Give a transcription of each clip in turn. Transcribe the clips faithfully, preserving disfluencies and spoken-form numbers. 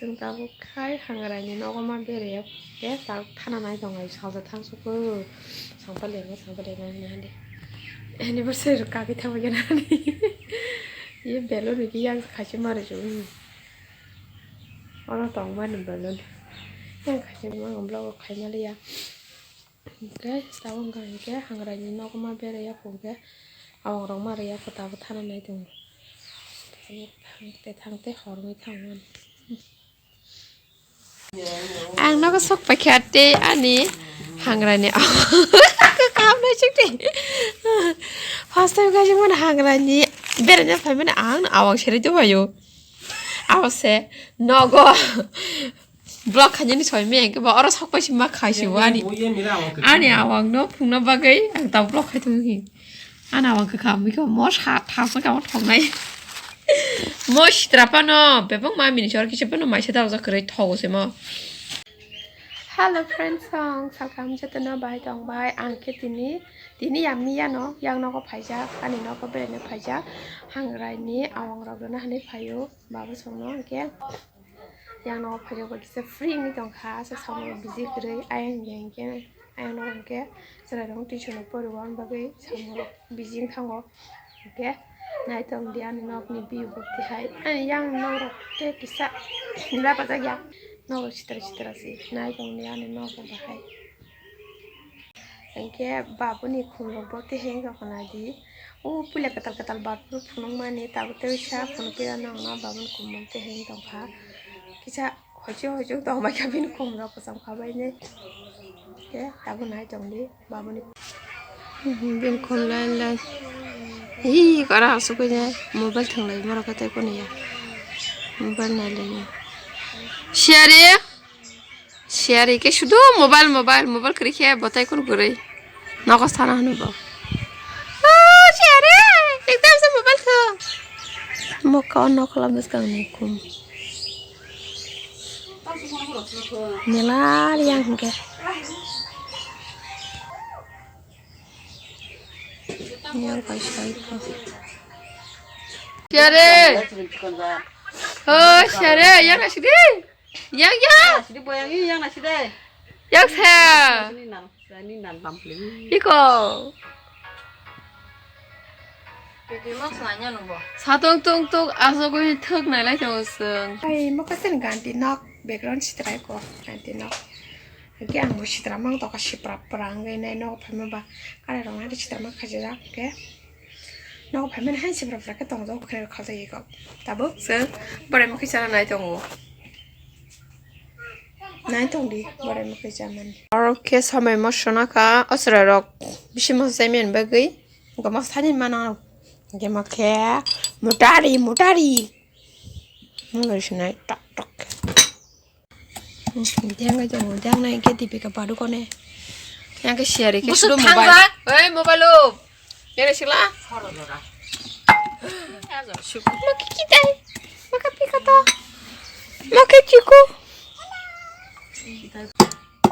Chwng tabuk khai Hangraini nogo ma beraiya khe tabuk thana nai tongo, salsa thang suku sangpali hwnwi sangpali hwnwi hwnwi hwnwi. Anniversary rok kagwi thangwi gana hwnwi. Ye balloon rikhe yang khaisa ma rwchuk. Oro tongmani balloon. Yang khaisa ma vlog rok khai maliya. Hwnkhe tabuk wngkha hinkhe Hangraini nogo ma beraiya phungkhe awang rok ma rwya khe tabuk thana nai tongo. Thangte thangte horwi thangmani. Ang nogo sok paikha tei ani Hangraini kaham naisik tei. First time kaisa mani Hangraini beraina phaimani ang awang serwi tongphaio. Abo se nogo. Vlog khainani soi me ke ba oro sok paisi ma khaisi bo ani. Ani awang no phungna bagwi ang ta vlog khai tongo hi. Ani awang kha kha mui kha mo sa thasa kha mo thoknai. Mo sitra pano bebak ma mini sor kisa pano maisa dal jak kwrwi thogo se mo. Hello friends song, salkam jotono bai tong bai ang khe tini tini yamni yano yang nogo phaijak ani nogo beraina phaijak Hangraini awang rok no hani phaio baba songno hwnkhe. Yang nogo phaijak bai kisa free wngwi tongkha, asa samung busy kwrwi. Ayang hwnkhe, ayang nogo hwnkhe chwrairok tuition rok poriwo, ani bagwi samung rok busy wng thango. Hwnkhe naitong di ani nokni view bo tihai. Ani yang norok khe kisa labajak ya, nogo sitra sitra se. Naitong di ani nogo bahai. Hwnkhe babuni khumrok bo tei heng rok nai di. O puila kwtal kwtal bar phuru phunukmani tabuk tei sa phunukpira nangno babuni khumrok tei heng tongkha. Kisa hoichuk hoichuk tongbaikha bini khumrok kwcham kha bainai. Khe tabuk nai tongdi babuni. Bini khum line line. Hi kara asuk khe mobile thwnglai borok khe tei kono ya. Mobile nai lai. Share. Share ke sudu mobile, mobile, mobile kwrwi khe bwtai kun kwrwi. Nogo sana hwnwi bo. Oh, share! Ekdam se mobile kho. Moka o nokla bwskang ni kum. Mela yang hwnkhe. Yang kaisa ikho. Share! Oh, share! Yang asidi! Yang, yang. Sidi boyang i yang na sidi. Yang sa. Ni nan, ni nan bam pli. Iko. Satong tung tung asogwi thwk nailai tongo chwng. Ai, mo kasen ganti nok, background sitrai ko, ganti nok. Hwnkhe ang bo sitra mang tokha sipra pra wngwi nai nogo phaima ba. Kare rok nai sitra mang khajijak hwnkhe. Nogo phaimani hai sipra pra khe tongjak, khajak iko. Tabuk chwng borai mokhe chana nai tongo. Nai tong di, borai mokhe chamani. Oro khe samai moso na kha, o chwrai rok bisi moso chai mani bagwi, wngkha moso thani mano. Hwnkhe mo khe mutari, mutari. Mungwi sinai tok tok. Deng ai tongo, deng nai khe Dipika padukone. Yang khe share khe sudo mobile. Oi, mobile o. Yare sila. Mokhe kitai. Mokhe pikato. Mokhe chiku.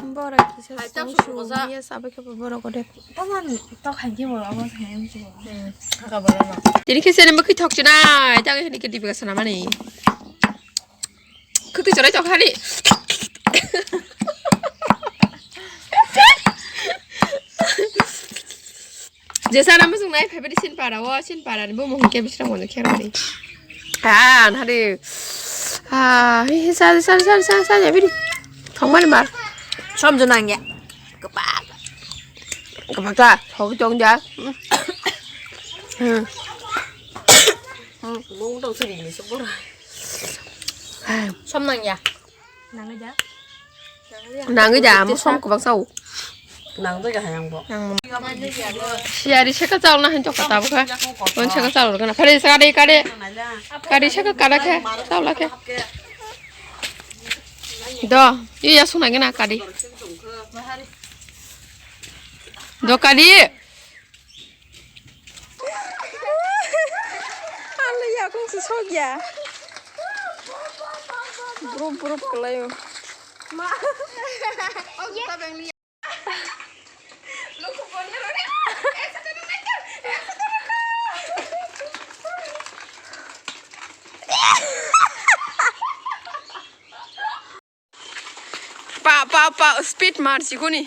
Bora kisa song song ya sabe khe bora kode. Taman to khanji bora abo khanji bora. Kaka bora na. Tini khe sene mokhe thok chinai. Tang hini khe Dipika sana mani. Khwtwi chonai tong hani. Jesa na muchung nai phai bari sin para o, sin para ni bumung hwnkhe bisrang mano khe rwdi. Ah, nari. Ah, hi, hi, sa, sa, bidi. Thongmani mar. Som jo nangya. Kwbak. Kwbak ta, thok tong ja. Hmm. Hmm, bung tong sini ni sopor. Som nangya. Nangwi da? Nangwi da, amo som kwbang sao. Nangwi da hayang bo. Siyari saka chal na hin chokka tabo kha. Kon saka chal na. Phare saka de kade. Kade saka kada khe. Chal la khe. Do, yu ya suna gena kade. Do kade. Hali yakung se sokya. Burup burup kalayo. Pa, pa, pa, speed mar sikuni.